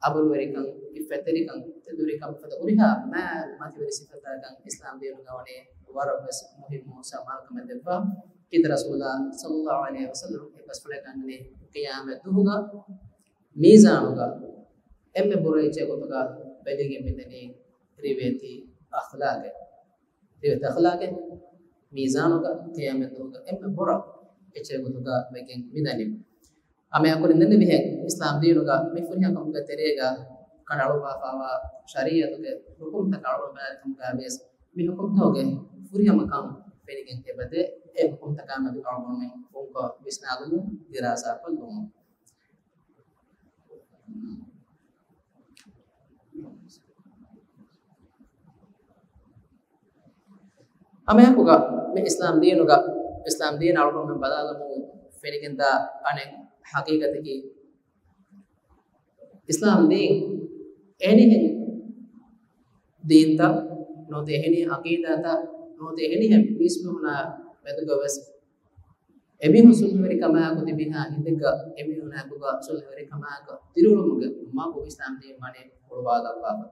އަބުރުވެރިކަން، އިއްފަތްތެރިކަން، ތެދުވެރިކަން މިފަދަ ހުރިހާ މާތް މަތިވެރި ސިފަތަކަށް އިސްލާމް ދީނުގަ ވަނީ ވަރަށް ވެސް މުހިއްމު ސަމާލުކަމެއް ދެއްވާ. ކީރިތި ރަސޫލާ ޞައްލައްލާހު ޢަލައިހި ވަސައްލަމް އެއްބަސްފުޅެއް ގަންނަނީ ޤިޔާމަތް ދުވަހުގަ މީޒާނުގަ އެންމެ ބުރަ އެއްޗެއް ގޮތުގަ ބެލިގެން މިދަނީ ރިވެތި އަޚްލާޤެއް. ރިވެތި އަޚްލާޤެއް މީޒާނުގަ ޤިޔާމަތް ދުވަހުގަ އެންމެ ބުރަ އެއްޗެއް ގޮތުގަ ވެގެން މިދަނީ. ހަމައެކަނި ދެންނެވިހެން އިސްލާމް ދީނުގަ މި ފުރިހަމަ ކަމުގެ ތެރޭގަ ކަނޑައަޅުއްވާފައިވާ ޝަރީޢަތުގެ ޙުކުމްތަކަށް އަޅުގަނޑު ބަލާލިކަމުގައިވިޔަސް މި ޙުކުމްތަކުގެ ފުރިހަމަކަން ފެނިގެން އެބަދޭ. އެ ޙުކުމްތަކާ މެދު އަޅުގަނޑުމެން ފުންކޮށް ވިސްނާލުމުން، ދިރާސާކޮށްލުމުން. ހަމައެކުގަ މި އިސްލާމް ދީނުގަ، އިސްލާމް ދީން އަޅުގަނޑުމެން ބަލާލަމުން ފެނިގެންދާ އަނެއް ޙަޤީޤަތަކީ، އިސްލާމް ދީން އެހެނިހެން ދީންތައް ނުވަތަ އެހެނިހެން ޢަޤީދާތައް ނުވަތަ އެހެނިހެން މީސްމީހުނާ މެދުގަ ވެސް އެމީހުން ސުލްހުވެރިކަމާއެކު ތިބިހާ ހިނދެއްގަ އެމީހުނާއެކުގަ ސުލްހުވެރިކަމާއެކު ދިރިއުޅުމުގެ މަގު އިސްލާމް ދީން ވަނީ ހުޅުވާލައްވާފަ.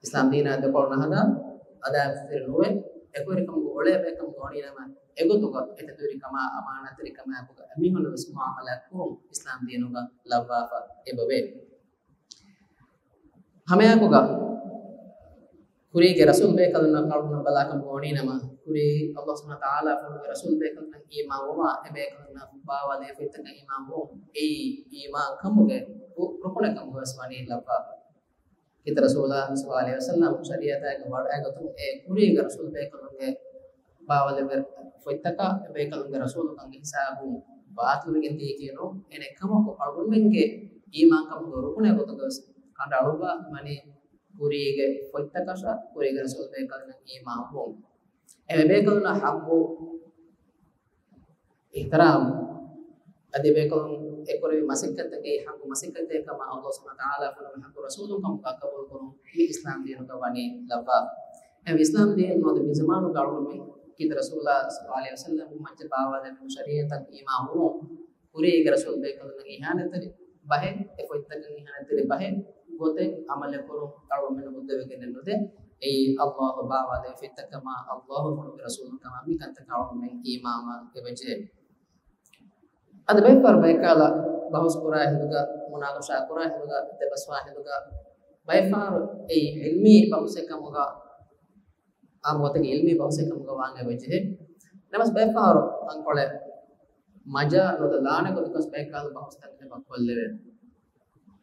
އިސްލާމް ދީނާ ދެކޮޅު ނަހަދާ، އަދާވަތުތެރި ނުވެ، އެކުވެރިކަމުގެ އުޅޭ ބައެއްކަމުގަ ވަނީނަމަ، އެގޮތުގަ އެތެދުވެރިކަމާ އަމާނާތްތެރިކަމާއެކުގަ އެމީހުންނަށް ވެސް މުޢާމަލާތް ކުރުން އިސްލާމް ދީނުގަ ލައްވާފަ އެބަވޭ. ހަމައެކުގަ ކުރީގެ ރަސޫލް ބޭކަލުންނަށް އަޅުގަނޑު ބަލާކަމަށް ގޮވަނީ ނަމަ، ކުރީ އައްލާހު ސުބްޙާނަހު ވަތަޢާލާ ފޮނުއްވި ރަސޫލް ބޭކަލުންނަށް އީމާން ވުމާ، އެ ބޭކަލުންނަށް ބާވާލެވިފަ އޮތްތަން އީމާން ވުން، އެއީ އީމާން ކަމުގެ ރު-، ރުކުނެއް ކަމުގަ ވެސް ވަނީ ލައްވާ. ކީރިތި ރަސޫލާ ޞައްލައްލާހު ޢަލައިހި ވަސައްލަމް ޝަރީޢަތާއެކު ވަޑައިގަތުމުން އެ ކުރީގެ ރަސޫލް ބޭކަލުންގެ ބާވާލެވި ފޮތްތަކާ އެ ބޭކަލުންގެ ރަސޫލުކަންގެ ހިސާބުން ބާޠިލުވެގެން ދިޔައީކީ ނޫން. އޭނަ އެކަމަކު އަޅުގަނޑުމެންގެ އީމާންކަމުގެ ރުކުނެއް ގޮތުގަ ވެސް ކަނޑައަޅުއްވާ ވަނީ ކުރީގެ ފޮތްތަކަށާ ކުރީގެ ރަސޫލް ބޭކަލުންނަށް އީމާން ވުން. އެ ބޭކަލުންނަށް ޙައްޤު އިޙްތިރާމް އަދި ބޭކަލުން އެ ކުރެވި މަސައްކަތްތަކަށް ޙައްޤު މަސައްކަތެއް ކަމަށް އައްލާހު ސުބްޙާނަހު ވަތަޢާލާ ފޮނުވި ޙައްޤު ރަސޫލުން ކަމުގަ ޤަބޫލުކުރުން މި އިސްލާމް ދީނުގަ ވަނީ ލައްވާ. އެ އިސްލާމް ދީން ނުވަތަ މި ޒަމާނުގަ އަޅުގަނޑުމެން ކީރިތި ރަސޫލާ ޞައްލައްލާހު ޢަލައިހި ވަސައްލަމް މައްޗަށް ބާވާލެއްވި ޝަރީޢަތަށް އީމާން ވުމުން ކުރީގެ ރަސޫލް ބޭކަލުންނަށް އިހާނެތެރި ބަހެއް، އެ ފޮތްތަކަށް އިހާނެތެރި ބަހެއް ގޮތެއް ޢަމަލެއް ކުރުން އަޅުގަނޑުމެންނަށް ހުއްދަވެގެނެއް ނުދޭ. އެއީ އައްލާހު ބާވާލެވިފަ އޮތްތަން ކަމާ، އައްލާހު ފޮނުއްވި ރަސޫލުން ކަމާ މި ކަންތަކަށް އަޅުގަނޑުމެން އީމާންވާން އެބަޖެހޭ. އަދި ބައެއްފަހަރު ބައެއް ކަހަލަ ބަހުސް ކުރާ ހިނދުގަ، މުނާގަޝާ ކުރާ ހިނދުގަ، ދެބަސްވާ ހިނދުގަ، ބައެއްފަހަރު އެއީ ޢިލްމީ ބަހުސެއް ކަމުގަ، އާންމު ގޮތަކީ ޢިލްމީ ބަހުސެއް ކަމުގަ ވާން އެބަޖެހޭ. ނަމަވެސް ބައެއްފަހަރު ތަންކޮޅެއް މަޖާ ނުވަތަ ލާނެތް ގޮތަކަށް ބައެއް ކަހަލަ ބަހުސްތައް އެބަ ކޮށްލެވޭ.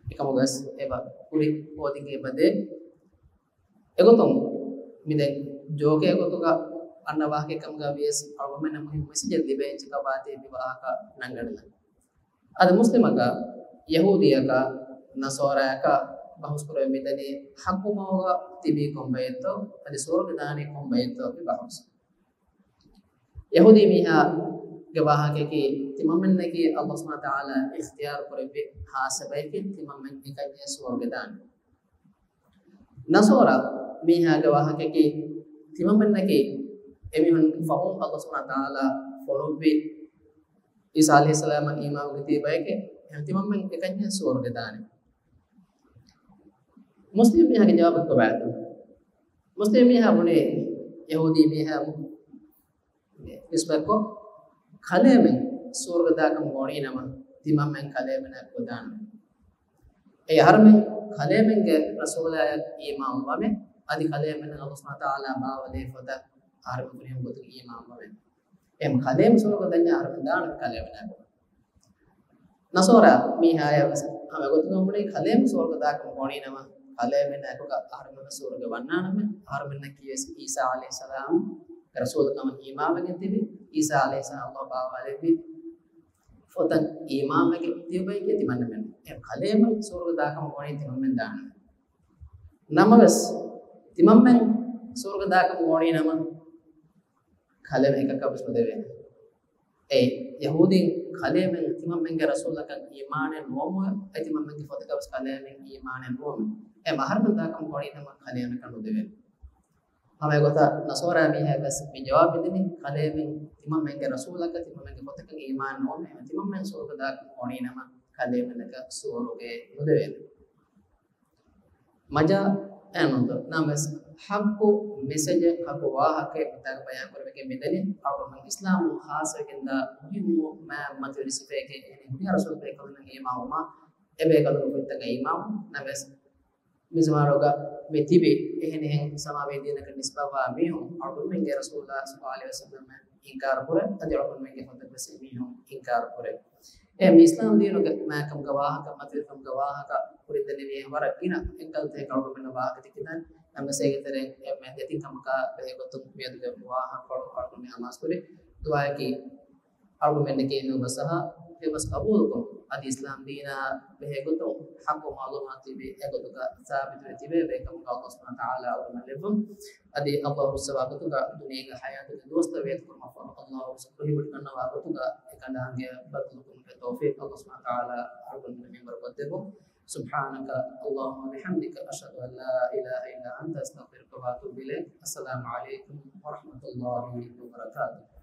އެކަމުގަވެސް އެބަ ކުރި ހޯދިގެ އެބަދޭ. އެގޮތުން މި ދެން ޖޯކެއް ގޮތުގަ އަންނަ ވާހަކައެއް ކަމުގަ ވިޔަސް އަޅުގަނޑުމެންނަށް މުހިއްމު މެސެޖެއް ލިބޭ އެއްޗަކަށް ވާތީ މި ވާހަކަ ނަންގަނޑުމެން. އަދި މުސްލިމަކަށް، ޔަހޫދީއަކަށް، ނަޞާރާއަކަށް ބަހުސް ކުރެވެން މިދަނީ ޙައްޤު މަގުގަ ތިބީ ކޮން ބައެއްތޯ، އަދި ސުވަރުގެ ދާނީ ކޮން ބައެއްތޯ މި ބަހުސް. ޔަހޫދީ މީހާގެ ވާހަކައަކީ ތިމަންމެންނަކީ އައްލާހު ސުބްޙާނަހު ވަތަޢާލާ އިޚްތިޔާރު ކުރެއްވި ޚާއްޞަ ބައެކޭ، ތިމަންމެން އެކަންޏެއް ސުވަރުގެ ދާނެ. ނަޞާރާ މީހާގެ ވާހަކައަކީ ތިމަންމެންނަކީ އެމީހުން ފަހުން އައްލާހު ސުބްޙާނަހު ވަތަޢާލާ ފޮނުއްވި ޢީސާ ޢަލައިހިއްސަލާމަށް އީމާންވެ ތިބި ބައެކޭ، އެހެން ތިމަންމެން އެކަންޏެއް ސުވަރުގެ ދާނެ. މުސްލިމް މީހާގެ ޖަވާބަކީ ކޮބާތޯ؟ މުސްލިމް މީހާ ބުނީ ޔަހޫދީ މީހާ ނިސްބަތްކޮށް، ކަލޭމެން ސުވަރުގެ ދާކަމަށް ގޮވަނީ ނަމަ، ތިމަންމެން ކަލޭމެނާ ކޮބާ ދާނެ؟ އެ އަހަރެމެން ކަލޭމެންގެ ރަސޫލާއަށް އީމާން ވަމެ، އަދި ކަލޭމެން އައްލާހު ސުބްޙާނަހު ވަތަޢާލާ ބާވާލެވި ފޮތަށް އަހަރެމެން ފުރިހަމަ ގޮތުން އީމާން ވަމެ. އެހެން ކަލޭމެން ސުވަރުގެ ދަންޏާ އަހަރެމެން ދާނެ ކަލޭމެނާ ކޮބާ؟ ނަޞާރާ މީހާޔަށް ވެސް ހަމަ ގޮތުގަ ބުނީ ކަލޭމެން ސުވަރުގެ ދާކަމަށް ގޮވަނީ ނަމަ، ކަލޭމެންނާ އެކުގަ އަހަރެމެން ސުވަރުގެ ވަންނާނަމެ، އަހަރެމެންނަކީ ވެސް ޢީސާ ޢަލައިހިއްސަލާމްގެ ރަސޫލު ކަމަށް އީމާންވެގެން ތިބި، ޢީސާ ޢަލައިހިއްސަލާމް އައްލާހު ބާވާލެއްވި ފޮތަށް އީމާންވެގެން ތިބި ބައެކޭ ތިމަންމެން. އެ ކަލޭމެން ސުވަރުގެ ދާކަމަށް ގޮވަނީ ތިމަންމެން ދާނަމެ. ނަމަވެސް، ތިމަންމެން ސުވަރުގެ ދާކަމަށް ގޮވަނީ ނަމަ، ކަލޭމެން އެކަކަށް ވެސް ނުދެވޭނެ. އެ ޔަހޫދީން ކަލޭމެން ތިމަންމެންގެ ރަސޫލަކަށް އީމާނެއް ނުވަމުން، އެ ތިމަންމެންގެ ފޮތަކަށް ވެސް ކަލޭމެން އީމާނެއް ނުވަމުން، އެ އަހަރެމެން ދާކަމަށް ގޮވަނީ ނަމަ ކަލޭމެނަކަށް ނުދެވޭނެ. ހަމަ އެގޮތަށް ނަޞާރާ މީހާ ވެސް މި ޖަވާބު ދިނީ، ކަލޭމެން ތިމަންމެންގެ ރަސޫލަކަށް ތިމަންމެންގެ ފޮތަކަށް އީމާން ނުވަމުން، އެ ތިމަންމެން ސުވަރުގެ ދާކަމަށް ގޮވަނީ ނަމަ ކަލޭމެނަކަށް ސުވަރުގެ ނުދެވޭނެ. މަޖާ އެއްނުތޯ؟ ނަމަވެސް، ޙައްޤު މެސެޖެއް، ޙައްޤު ވާހަކައެއް މިތާގަ ބަޔާން ކުރެވިގެން މިދަނީ، އަޅުގަނޑު އިސްލާމުން ޚާއްޞަވެގެންދާ މުހިއްމު މާތް މަތިވެރި ސިފައެކޭ، އެހެނީ ހުރިހާ ރަސޫލު ބޭކަލުންނަށް އީމާންވުމާ، އެބޭކަލުންގެ ފޮތްތަކަށް އީމާންވުން. ނަމަވެސް، މި ޒަމާނުގަ މި ތިބި އެހެނިހެން ސަމާވީ ދީނަކަށް ނިސްބަތްވާ މީހުން އަޅުގަނޑުމެންގެ ރަސޫލާ ޞައްލައްލާހު ޢަލައިހި ވަސައްލަމަށް އިންކާރު ކުރޭ، އަދި އަޅުގަނޑުމެންގެ ފޮތަށް ވެސް އެމީހުން އިންކާރު ކުރޭ. އެ މި އިސްލާމް ދީނުގެ މާތްކަމުގެ ވާހަކަ، މަތިވެރިކަމުގެ ވާހަކަ ކުރިން ދެންނެވި ވަރަށް ގިނަ އެއްކަލަ ތަކެއް އަޅުގަނޑުމެންނަށް ވާހަކަ ދެކިދާނެ. ނަމަވެސް އޭގެ ތެރެއިން އެންމެ ދެތިން ކަމަކާ ބެހޭ ގޮތުން މިއަދުގެ ވާހަކަކޮޅު އަޅުގަނޑުމެން ހަމަހަސްކުރި. ދުޢާއަކީ އަޅުގަނޑުމެންނަކީ ހެޔޮބަސް އަހާ، ހެޔޮބަސް ޤަބޫލުކޮށް، އަދި އިސްލާމް ދީނާ ބެހޭ ގޮތުން ޙައްޤު މަޢުލޫމާތު ތިބި އެގޮތުގަ ސާބިތުވެ ތިބޭ ބޭކަމުގަ އައްލާހު ސުބްޙާނަހު ވަތަޢާލާ އަޅުގަނޑަށް ލެއްވުން. އަދި އައްލާހު ރުއްސަވާ ގޮތުގަ ދުނިޔޭގެ ޙަޔާތުގެ ދުވަސްތައް ވޭތުކުރުމަށްފަހު އައްލާހު ރުހިވޮޑިގަންނަވާ ގޮތުގަ އެކަލާނގެ ބަދަލުކުރުމުގެ ތައުފީޤު އައްލާހު ސުބްޙާނަހު ވަތަޢާލާ އަޅުގަނޑުމެން މިންވަރު ކޮށްދެއްވުން. سبحانك اللهم وبحمدك، أشهد أن لا إله إلا أنت، أستغفرك وأتوب إليك. السلام عليكم ورحمة الله وبركاته.